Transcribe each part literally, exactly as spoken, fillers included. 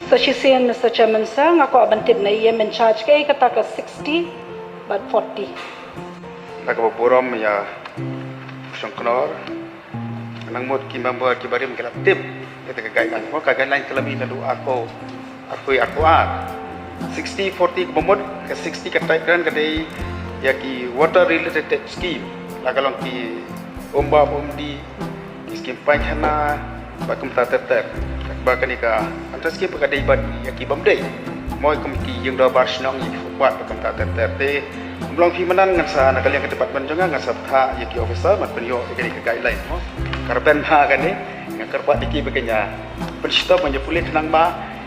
Sa shisien Mister Chairman Sir, nga kwah ban tip na E M in charge kaei kata ka sixty bad forty. Nga kaba burom ïa u Shongknor, nang mut ki member ki barim ki la tip ïa ka guideline. Mo ka guideline ka la mih naduh arphew, arphew, arphew ar. Sixty forty kaba mut, ka sixty ka tight grant ka dei ïa ki water related scheme. La ka long ki umbam umdih, ki skim painkhana, bad kumta ter ter. Ba kane ka, anta skim ba ka dei bad ïa ki bym dei. Mo kum ki ïing dorbar shnong, ïa ki footpath, bad kumta ter ter. Te ym long phi mynnan, ngan sa na ka liang ka department jong nga, ngan sa bthah ïa ki officer ban pynïoh ïa kane ka guideline mo. Kyrpad ha kane, nga kyrpad ïa ki ba kin ïa pynshitom, ban ïa pule khnang ba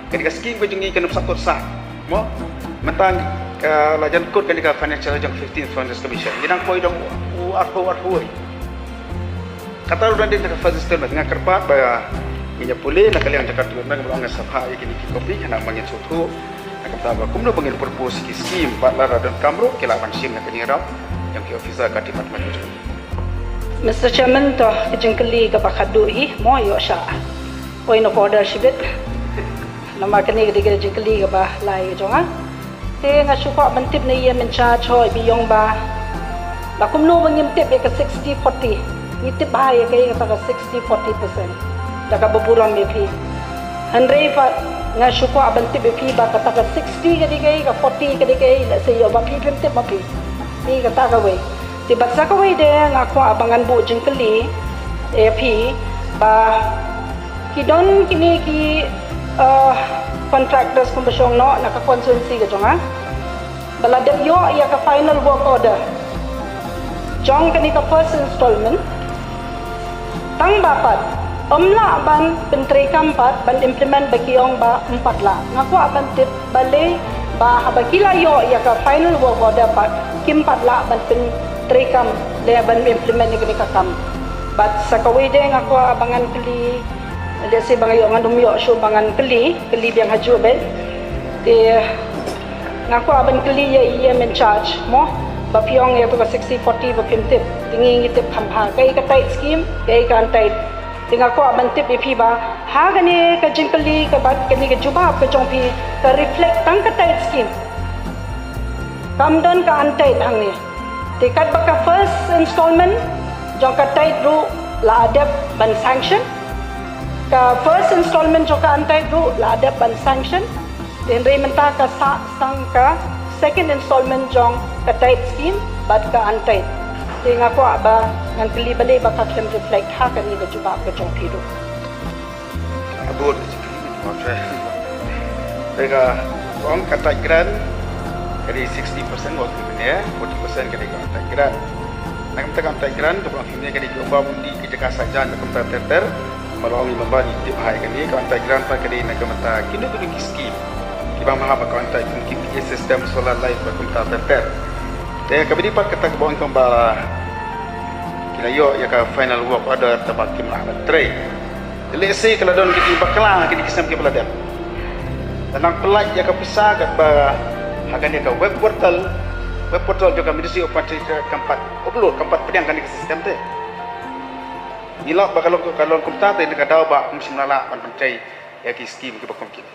kane ka skim ka jong ngi kan ym sah kut sah. Mo, mynta ka la jan kut kane ka financial jong fifteenth Finance Commission. Ngi dang poi dong u arphew, arphew. Kata ruh dang dei ka first installment, nga kyrpad ba ngin ïa pule na ka liang jong ka department, ba nga sa bthah ïa kine ki copy, khnang ba ngin sngewthuh na ka bynta ba kumno ba ngin propose ki skim, bad lada donkam ruh ki lah ban shim na ka jingïarap jong ki officer ka department. Mister Chairman, to ka jingkylli kaba khadduh hi, mo ïoh shah point of order shibit. Namar kane ka dei ka jingkylli kaba lai ka jong nga. Te nga shu kwah ban tip na E M in charge, hooid, phi ong ba, ba kumno ba ngim tip ïa ka sixty forty. Ngi tip bha ïa kaei kata ka sixty forty percent. Da kaba burom ïa phi. Hynrei pat nga shu kwah ban tip ïa phi ba kata ka sixty ka dei kaei, ka forty ka dei kaei, lehse ïoh ba phi phim tip ma phi. Te kata kawei. Te bad sa kawei de nga kwah ba ngan buh jingkylli ïa phi ba ki don kine ki, eh, contractors kumba shong noh na ka constituency ka jong nga ba la dep ïoh ïa ka final work order jong kane ka first installment. Tang ba pat ym lah ban pyntreikam pat, ban implement, ba ki ong ba ym pat lah. Nga kwah ban tip balei ba haba ki la ïoh ïa ka final work order pat kim pat lah ban pyntreikam lane ban implement ïa kane ka kam. Bad sa kawei de nga kwah ba ngan kylli, lehse ba nga ïoh, ngan ym ïoh shuh ba ngan kylli, kylli biang ha juh beit. Te nga kwah ban kylli ïa E M in charge mo, ba phi ong ïa tu ka sixty forty ba phim tip. Te ngi ngi tip kham bha kaei ka tight scheme, kaei ka untight. Te nga kwah ban tip ïa phi ba ha kane ka jingkylli ka bad kane ka jubab ka jong phi ka reflect tang ka tight scheme. Kam don ka untight hangne. Te katba ka first installment jong ka tight ruh la dep ban sanction. Ka first installment jong ka untight ruh la dep ban sanction. Te hynrei mynta ka sah tang ka second installment jong ka tight scheme bad ka untight. Te nga kwah ba ngan kylli balei ba ka khlem reflect ha kane ka jubab ka jong phi ruh. Abot ka jingkylli mynta. Te ka ong ka tight grant ka dei sixty percent, wat ki mynne, forty percent ka dei ka untight grant. Na ka bynta ka untight grant, ka ba ong ki mynne ka dei ka umbam umdih, ka jaka saitjaiñ, ka bynta ter ter. Ba la ong i member, i tip bha ïa kane, ka untight grant pat ka dei na ka bynta kino kino ki scheme kiba maham, ka untight kum ki P A system, solar light, bad kumta ter ter. Te kaba dei pat kata kaba ong kumba ki la ïoh ïa ka final work order, tangba kim lah ban trei. Te lehse ka la don ki jingbakla ha kine ki snem kiba la dep. Te nang pyllait ïa ka pisa katba ha kane ka web portal, web portal jong ka Ministry of Finance kam pat upload, kam pat pdiang kane ka system te. Ngi lap ba ka long, ka long kumta te, na ka daw ba ym shym la lah ban pyntrei ïa ki scheme kiba kum kine.